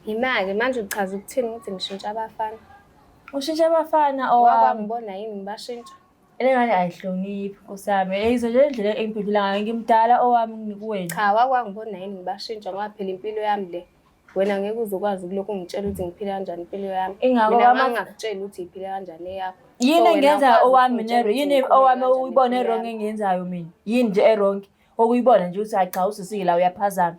Yimake manje uchaza ukuthini ukuthi ngishintsha abafana? Ushintsha abafana owami. Wakwangibona yini ngibashintsha? Le ngane ayihloniphi nkosi yami. Eyizwa nje indlela engiphendula ngayo ngimdala owami kuwena. Cha wakwangibona yini ngibashintsha ngoba phela impilo yami le. Wena ngeke uze ukwazi ukulokhu ungitshela ukuthi ngiphila kanjani impilo yami. Ingakho Mina kwama- ngangingakutsheli ukuthi ngiphila kanjani eyakho. Yini So wena engenza awukwazi owami ukungitshela nero ukuthi yini ngikhulume owami kanjani uyibone impilo wrong yami. engiyenzayo mina. Yini nje e-wrong okuyibona nje ukuthi hayi cha usisi la uyaphazama.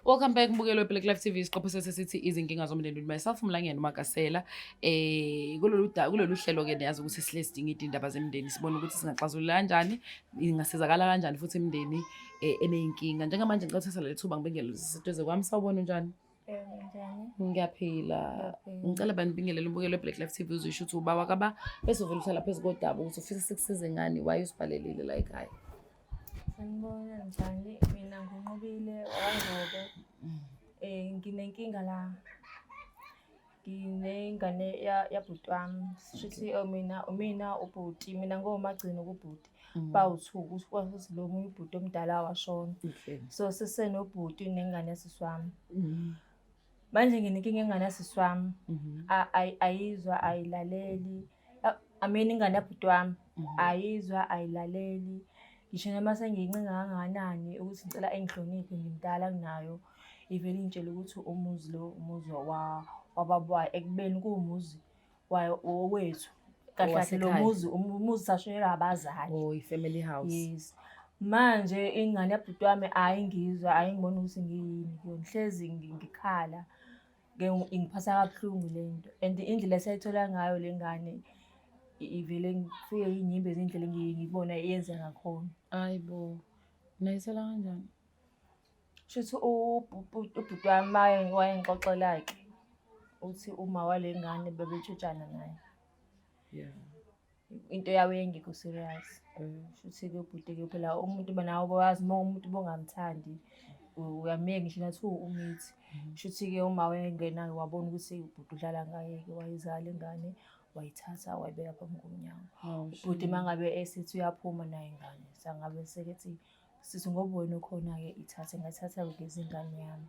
Welcome back mbukelo weBlack Life TV isiqopho sethu sithi izinkinga zomndeni with myself Mlangeni Magasela eh kulolu kulolu hlelo ke niyazi ukuthi sihle sidinga indaba zemndeni sibone ukuthi singaxazulula kanjani ingasizakala kanjani futhi imndeni eh, eneyinkinga njengamanje ngicela uthatha leli thuba ngibingelele sisitweze kwami sawubona unjani Njani? Ngiyaphila. Ngicela banibingelele umbukelo weBlack Life TV uzisho ukuthi ubawa kaba bese uvela uhlala phezu kodaba ukuthi ufisa sikusize ngani why usibhalelile la ekhaya. Sanibona njani? Mina nginqobile waNgobe. Eh nginenkinga la. Nginengane yabhuti wami. Shuthi oh, mina umina ubhuti mina ngomagcino kubhuti. Bawu-two kusho ukuthi lo munye ubhuti omdala washona. Okay. So sisenobhuti nengane yasisi wami. Manje nginenkinga yengane yasisi wami. Ayizwa ayilaleli. I mean ingane yabhuti wami ayizwa ayilaleli. Ngisho noma sengiyincenga kangakanani ukuthi ngicela engihloniphe ngimdala kunayo. Ivele ingitshele ukuthi umuzi lo umuzi wababa wayo ekubeni kuwumuzi wayo owethu. Kahle kahle lo Owasekhaya. muzi umuzi sashonelwa abazali. Oh, i-family house. Yes. Manje ingane yabhuti wami ayingizwa ayingiboni ukuthi ngiyini kuyona. Hlezi ngikhala. Ke ingiphatha kabuhlungu le nto. And indlela esayithola ngayo le ngane ivele ngifike inyembezi indlela engiyibona iyenza ngakhona. Hayi bo. Nayithola kanjani? Shuthi ubhuti wami wayengixoxela-ke uthi uma wale ngane bebetshotshana naye. Yeah. Into yabo yayingekho serious. Shuthi-ke ubhuti-ke phela umuntu nawe wazi uma umuntu bongamthandi uyamyeka ngisho nathiwa umithi. Shuthi-ke uma wayengena-ke wabona ukuthi ubhuti udlala ngaye-ke wayizala ingane wayithatha wayibeka phambi komnyango. Ubhuti uma ngabe esethi uyaphuma nayo ingane sangabe sekethi sisi ngoba wena ukhona-ke ithathe ngathatha-ke ngezi ingane yami.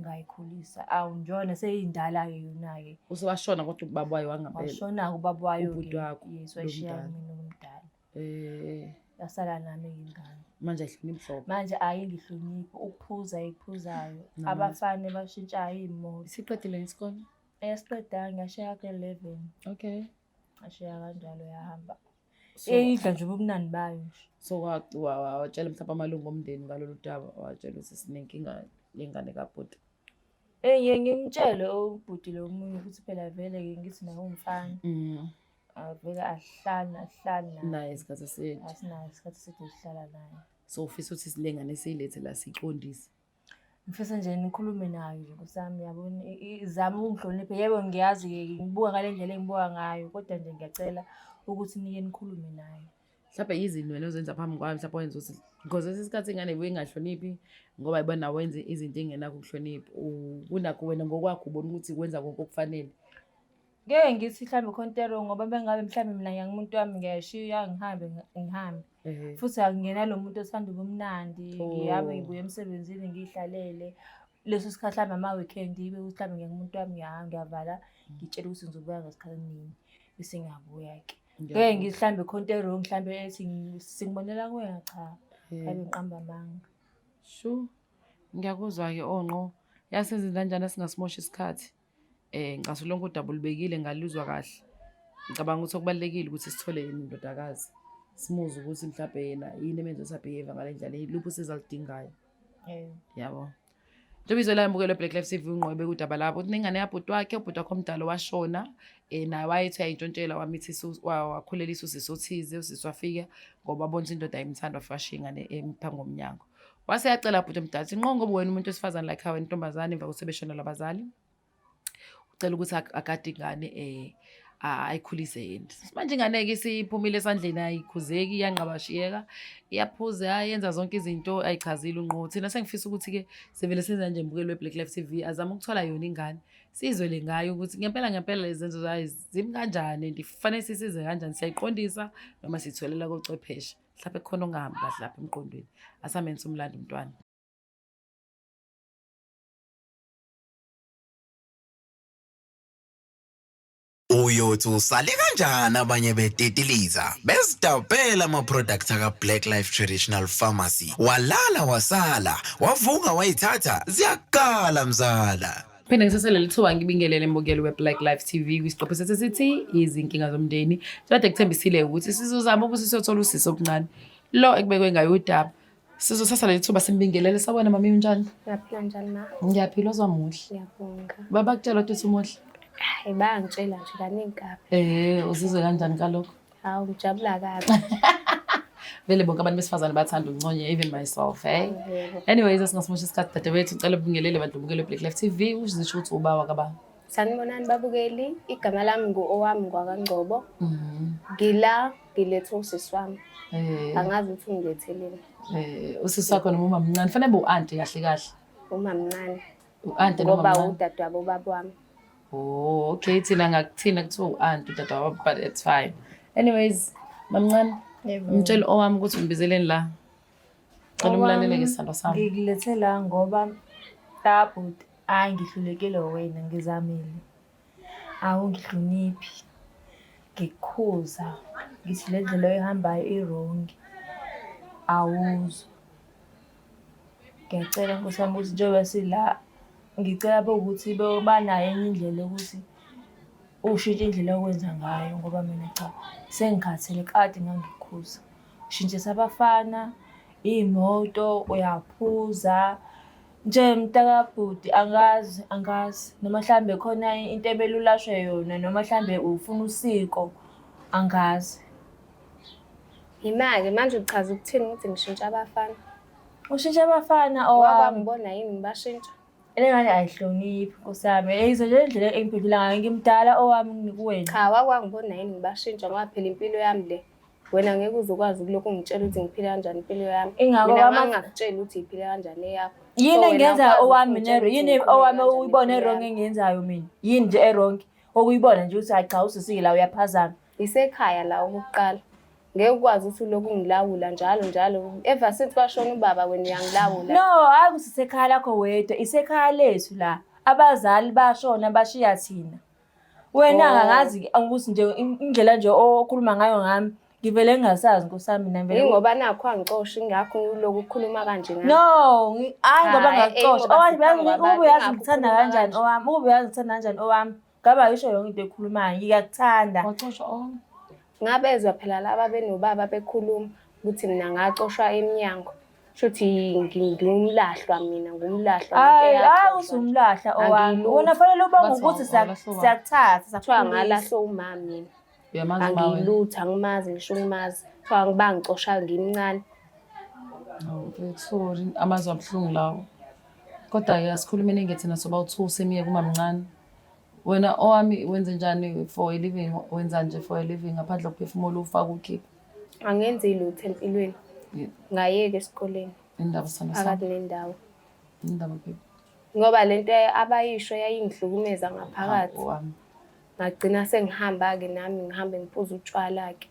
Ngayikhulisa. Awu njona seyindala-ke yona-ke. Usewashona kodwa ubaba wayo wangempela. Washona-ke ubaba wayo. Ubhuti wakho. Yes, wayishiya mina omdala. Yasala nami ingane. Manje ayihloniphi hlobo. Manje ayingihloniphi ukuphuza ekuphuzayo. Abafana bashintshayo iy'moto. Isiqedile isikole? Ayasiqedanga yashiya ka-11. Okay. Ashiya kanjalo yahamba. Eyidla nje ubumnandi bayo nje. So watshela mhlawumbe amalungu omndeni ngalolu daba, watshela ukuthi sinenkinga yengane kabhuti. Ngiye ngimtshele ubhuti lo munye ukuthi phela vele-ke ngithi naye uwumfana. Avele ahlali ahlali naye. Naye isikhathi eside. Asinayo isikhathi eside sihlala naye. So ufisa ukuthi le ngane siyilethe la siyiqondise. Ngifisa nje nikhulume nayo nje Nkosi yami yabona izame ukungihlonipha. Yebo ngiyazi-ke ngibuka ngale ndlela engibuka ngayo kodwa nje ngiyacela ukuthi nike nikhulume nayo. Mhlawumbe izinto wena ozenza phambi kwayo mhlawumbe wenza ukuthi because kwesinye isikhathi ingane ibuye ingahloniphi ngoba ibona wenze izinto engenakho ukuhlonipha. Kunakho wena ngokwakho ubona ukuthi wenza konke okufanele. Ngeke ngithi mhlawumbe khona into e-wrong ngoba bengabe mhlawumbe mina ngiyangumuntu wami ngiyayishiya ngihambe ngihambe. Futhi akungena lo muntu othanda ubumnandi, ngihambe ngibuye emsebenzini ngiyihlalele. Leso sikhathi mhlawumbe ama-weekend ibe ukuthi mhlawumbe ngiyangumuntu wami ngiyavala ngitshele ukuthi ngizobuya ngesikhathi nini bese ngiyabuya-ke. Ngeke ngithi mhlawumbe khona into e-wrong mhlawumbe ethi singibonela kuwena cha. Mhlawumbe ngiqamba amanga. Shu, ngiyakuzwa-ke onqo. Yasenze kanjani singasimosha isikhathi. Ngicasula lonke udaba olubekile ngaluzwa kahle. Ngicabanga ukuthi okubalulekile ukuthi sithole yena indodakazi. Simuzwe ukuthi mhlawumbe yena yini emenza ukuthi a-behave ngale ndlela, yiluphi usizo aludingayo. Yabo. Njengoba izwe la mbukelo Black Life TV unqobe kudaba labo ukuthi nengane yabhuti wakhe, ubhuti wakhe omdala washona, naye wayethi uyayintshontshela wamithisa wakhulelisa usisi othize, usisi wafika ngoba wabona ukuthi indoda ayimthandi wafika washiya ingane phambi komnyango. Wase yacela bhuti omdala ukuthi nqo ngoba wena umuntu wesifazane like wena intombazane emva kokuthi sebeshonelwa abazali. Ucela ukuthi agade ingane Ayikhulise yena. Manje ingane-ke isiphumile esandleni, ayikhuzeki, iyanqabashiyeka, iyaphuza, yenza zonke izinto, ayichazile unqo. Thina sengifisa ukuthi-ke sivele senza nje mbukeli we-Black Life TV, azame ukuthola yona ingane, sizwele ngayo ukuthi ngempela ngempela lezi zenzo zayo zimi kanjani and kufanele sisize kanjani, siyayiqondisa noma siyitholela kocwepheshe. Mhlawumbe kukhona okungahambi kahle lapha emqondweni. Asambeni somlanda umntwana. Uyothi usale kanjani abanye betitiliza bezidabhela ama-product aka-Black Life Traditional Pharmacy, walala wasala wavuka wayithatha ziyakala mzala. Phinde ngisase leli thuba ngibingelele mbukeli we-Black Life TV kwisiqephu sethu esithi izinkinga zomndeni. Kade kuthembisile ukuthi sizozama ukuthi siyothola usisi omncane lo ekubekwe ngayo udaba. Sizothatha leli thuba simbingelele. Sawubona mami, unjani? Ngiyaphila, njani ma? Ngiyaphila, uzwa muhle. Ngiyabonga. Babakutshela ukuthi umuhle? Hayi, bayangitshela nje kaningi kabi. Uzizwe kanjani kalokho? Hawu, ngijabula kabi. Vele bonke abantu besifazane bathanda ukunconya, even myself, hey. Yebo. Anyways, asingasimosha isikhathi dadewethu, ngicela ubingelele bantu bukele Black Life TV, uzisho ukuthi ubawa kabani. Sanibonani babukeli, igama lami ngu-Owami ngwakaNgcobo. Ngila ngilethe usisi wami. Angazi ukuthi ungiletheleni. Usisi wakho noma umamncane, fanele ube u-anti kahle kahle. Umamncane. U-anti noma Ngoba umamncane? udadewabo ubaba wami. Oh, okay, thina ngakuthina kuthiwa u-anti udadewabo, but it's fine. Anyways, mamncane, Yebo. ngitshela owami ukuthi umbizeleni la. Cela umlalele ke sithandwa sami. Ngikulethe la ngoba tabhuti, hayi ngihlulekile wena, ngizamile. Awungihloniphi. Ngikukhuza ngithi le ndlela oyihambayo i-wrong. Awuzwa. Ngiyacela Nkosi yami ukuthi njengoba sila, ngicela ukuthi banayo enye indlela yokuthi ushintshe indlela okwenza ngayo ngoba mina cha sengikhathele, kade ngangikukhuza. Ushintshisa abafana, iy'moto, uyaphuza. Nje mntakabhuti angazi, angazi noma mhlambe khona into emele ulashwe yona noma mhlambe ufuna usiko, angazi. Yima-ke manje uchaza ukuthini ukuthi ngishintsha abafana? Ushintsha abafana owami. Wakwangibona yini ngibashintsha? Le ngane ayihloniphi Nkosi yami. Yizwa nje indlela engiphendula ngayo, ngimdala owami kuwena. Cha, wakwangibona yini ngibashintsha ngoba phela impilo yami le. Wena ngeke uze ukwazi ukulokhu ungitshela ukuthi ngiphila kanjani impilo yami. Ingakho Mina kwama- ngangingakutsheli ukuthi ngiphila kanjani eyakho. Yini So wena engiyenzayo awukwazi owami ukungitshela mina? ukuthi Yini ngikhulume owami kanjani uyibone impilo wrong yami. engiyenzayo mina? Yini nje e-wrong? Okuyibona nje ukuthi hayi cha usisi la uyaphazama. Isekhaya la okokuqala. Ngeke ukwazi ukuthi ulokhu ungilawula njalo njalo. Ever since kwashona ubaba wena uyangilawula. No, hayi ukuthi isekhaya lakho wedwa, isekhaya lethu la. Abazali bashona bashiya thina. Wena Oh. angazi ukuthi nje indlela nje okhuluma ngayo ngami, ngivele ngingasazi Nkosi yami mina ngivele. Yingoba nakho angixoshi ingakho ulokhu ukhuluma kanje ngami. No, hayi ngoba Cha, ngakuxosha. ngoba Owami siphambi kwabantu, ube uyazi ingakho ngikuthanda ukhuluma kanjani kanje. owami, ube uyazi ngikuthanda kanjani owami. Ngabe ayisho yonke into ekhulumayo, ngiyakuthanda. Waxoshwa owami. Ngabezwa phela laba benobaba bekhuluma ukuthi mina ngacoshwa emnyango. Shuthi ngingumlahlwa mina, ngumlahlwa. Hayi, Into hayi eyaxoshwa nje. usumlahla owami. Angilutho. Wena fanele ubonge Bathi ukuthi awulahlwa ubani? siyakuthatha, Kuthiwa siyakukhulisa. ngalahlwa umama mina. Uyamazi uma wena? Angilutho, angimazi ngisho ukumazi. Kuthiwa bangicosha ngimncane. Oh, mfethu, sorry, amazwi abuhlungu lawo. Kodwa-ke asikhulumeni nge thina soba u-two semiye kumamncane. Wena owami wenze njani for a living? Wenza nje for a living ngaphandle kokuphefumula ufake ukhiphe? Angenzi lutho empilweni. Ngayeka esikoleni Indaba sithando sami. phakathi nendawo. Indaba baby. Ngoba lento abayisho yayingihlukumeza ngaphakathi. Owami. Ngagcina sengihamba-ke nami ngihambe ngiphuza utshwala-ke.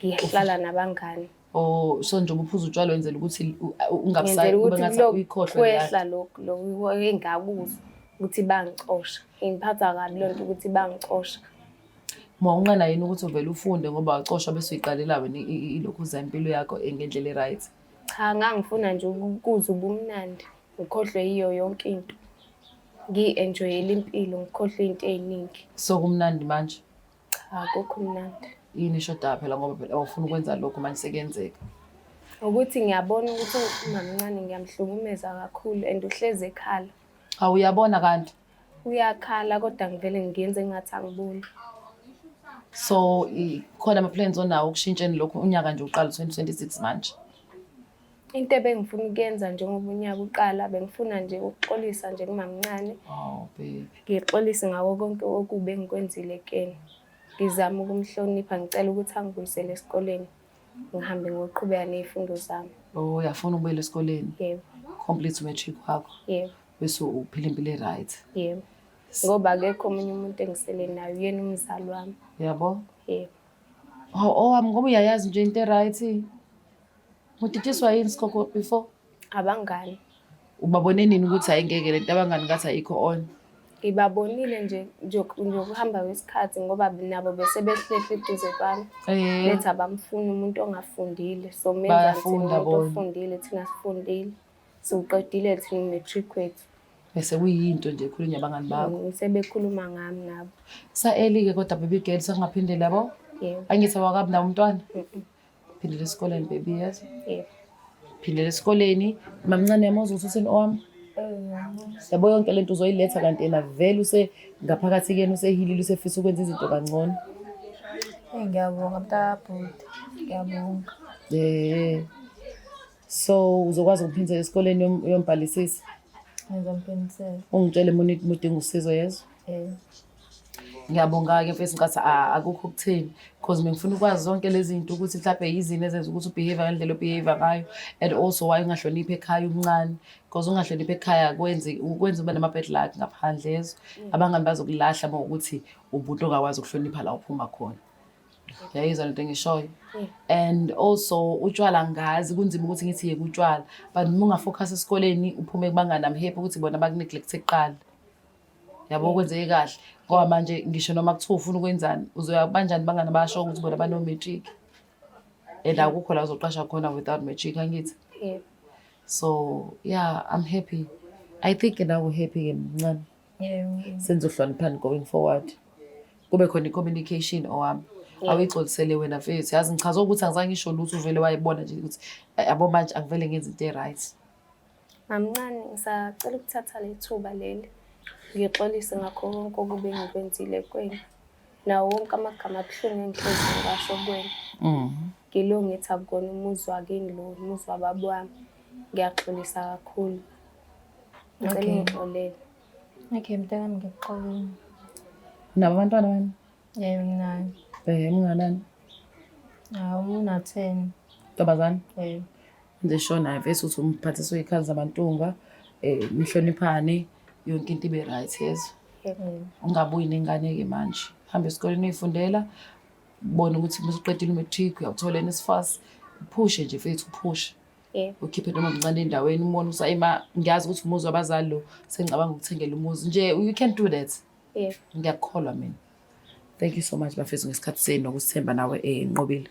Ngihlala nabangani. Oh, so njengoba uphuza utshwala wenzela ukuthi Ngenzela ungabusali kube ukuthi ngathi kulokhu uyikhohlwe leya kwehla lokhu lokhu engakuzwa ukuthi bangicosha. Ingiphatha kabi loo nto ukuthi bangicosha. Ma unqena yini ukuthi uvele ufunde ngoba wacoshwa bese uyiqalela wena ilokhu uza impilo yakho ngendlela e-right? Cha, ngangifuna nje ukuzwa ubumnandi, ngikhohlwe yiyo yonke into. Ngiyi-enjoyele impilo, ngikhohlwe iy'nto ey'ningi. So kumnandi manje? Cha, akukho mnandi. Yini eshodayo phela ngoba phela awufuni ukwenza lokho manje sekuyenzeka? Ukuthi ngiyabona ukuthi umamncane ngiyamhlukumeza kakhulu and uhlezi ekhala. Hawu, uyabona kanti? Uyakhala kodwa ngivele ngiyenze engathi angiboni. So khona ama-plans onawo ukushintsheni lokhu unyaka nje uqala 2026 manje? Into ebengifuna ukuyenza njengoba unyaka uqala, bengifuna nje ukuxolisa nje kumamncane. Oh baby. Ngixolise ngako konke okubi engikwenzile kuyena. Ngizama ukumhlonipha ngicela ukuthi angibuyisele esikoleni ngihambe ngoqhubeka ney'fundo zami. Oh, uyafuna ukubuyela esikoleni? Yebo. Complete umatric wakho? Yebo. Bese uphila impilo e-right? Yebo. Ngoba akekho omunye umuntu engisele naye uyena umzali wami. Yabo? Yebo. Oh, owami ngoba uyayazi nje into e-right. Mudidiswa yini sikhokho before? Abangani. Ubabone nini ukuthi hayi ngeke lento abangani ngathi ayikho on? Ngibabonile nje njokuhamba kwesikhathi ngoba nabo bese behlehla eduze kwami. Bethi abamfuni umuntu ongafundile. So menzani thina Bayafunda umuntu bona. ofundile thina sifundile. Siwuqedile thina u-matric wethu. Bese kuyinto nje ekhulunywa abangani bakho. Sebekhuluma ngami nabo. Sa-early-ke kodwa baby girl sekungaphindela yabo? Yebo. Angithi awakabi nawo umntwana? Phindela esikoleni baby yes. Yebo. Phindela esikoleni. Mamncane yamuzwa ukuthi uthini owami? Yabo yonke lento uzoyiletha kanti yena vele use ngaphakathi kuyena usehilile usefisa ukwenza izinto kangcono. Eyi ngiyabonga mntakabhuti, ngiyabonga. So uzokwazi ukuphindela esikoleni uyombhalisisa? Ngizomphindisela. Ungitshele uma udinga usizo yezwa? Ngiyabonga-ke mfethu ngicathi akukho ukutheni because mina ngifuna ukwazi zonke lezi zinto ukuthi mhlawumbe yizini ezenza ukuthi ubehave ngendlela obehave ngayo and also why ungahloniphi ekhaya umncane because ungahloniphi ekhaya kwenza ube nama-bad luck ngaphandle yezwa. Abangani bazokulahla uma ukuthi ubuntu ongakwazi ukuhlonipha la uphuma khona. Uyayizwa lento engishoyo? And also utshwala ngazi kunzima ukuthi ngithi yeka utshwala but uma ungafocus esikoleni uphume kubangani, I'm happy ukuthi bona bakuneglect kuqala. Yabo kwenzeke kahle ngoba manje ngisho noma kuthiwa ufuna ukwenzani uzoya kanjani bangani basho ukuthi bona bano-matric and akukho la uzoqasha khona without matric angithi. Yebo. So yeah, I'm happy. I think now we're happy ke mncane. Yebo. Senzohloniphani going forward. Kube khona i-communication owami. Awuyixolisele wena mfethu. Yazi ngichaza ukuthi angizange ngisho lutho uvele wayibona nje ukuthi yabo manje angivele ngenze into e-right. Mamncane ngisacela ukuthatha le thuba leli ngixolise ngakho konke okubi engikwenzile kuwena. Nawo wonke amagama abuhlungu engihlezi ngiwasho kuwena. Ngilo ngithi akukona umuzi wakini lo, umuzi wababa wami. Ngiyaxolisa kakhulu. Ngicela ungixolele. Okay, mntanami ngiyakuxolela. Unabo abantwana wena? Yebo nginayo. Unganani? Hawu una-10. Ntombazane? Yebo. Nje sure naye mfethu ukuthi umphathiswe iy'khathi zamantunga, nihloniphane, yonke into ibe right yezwa. Yebo. Ungabuyi nengane-ke manje. Hamba esikoleni uyifundela, ubone ukuthi uma usuqedile u-matric uyawuthola NSFAS. Uphushe nje mfethu uphushe. Yebo. Ukhiphe noma mncane endaweni ubone ukuthi ayi ma ngiyazi ukuthi umuzi wabazali lo sengicabanga ukuthengela umuzi. Nje you can do that. Yebo. Ngiyakukholwa mina. Thank you so much bafethu ngesikhathi senu nokusithemba nawe Nqobile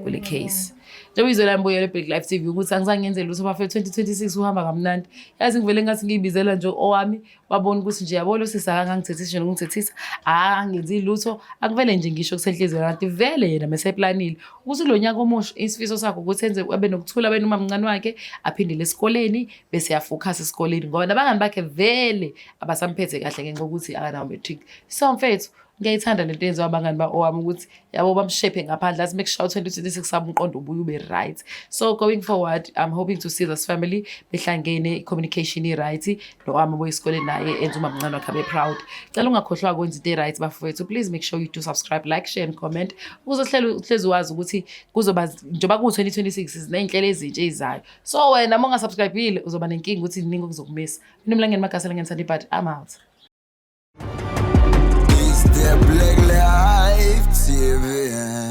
kule case. Njengoba izwe lami buyele Black Life TV ukuthi angizange ngenze lutho bafethu 2026 uhamba kamnandi. Yazi ngivele ngathi ngiyibizela nje owami wabona ukuthi nje yabo lo sisi akangangithethisi nje nokungithethisa, angenzi lutho akuvele nje ngisho kusenhliziyweni kanti vele yena meseplanile ukuthi kulo nyaka omusha isifiso sakhe ukuthi enze abe nokuthula abe nomamncane wakhe aphindele esikoleni bese yafocus esikoleni ngoba nabangani bakhe vele abasamphethe kahle ngenxa yokuthi akanawo matric. So mfethu ngiyayithanda lento eyenziwa abangani ba-owami ukuthi yabo bamshephe ngaphandle athi mekushawa 2026 sami umqondo ubuye ube right. So going forward I'm hoping to see this family behlangene, communication i-right, no-wami obuye esikoleni naye enze umamncane wakhe abe proud. Cela ungakhohlwa ukwenza into e-right bafowethu. Please make sure you do subscribe, like, share and comment ukuze uhlezi wazi ukuthi kuzoba njengoba ku-2026 siney'nhlelo ezintsha ey'zayo. So wena uma ungasubscribe-ile uzoba nenkinga ukuthi kuningi okuzokumisa. Mina Mlangeni Magasela ngiyani but I'm out. It's the Black Life TV.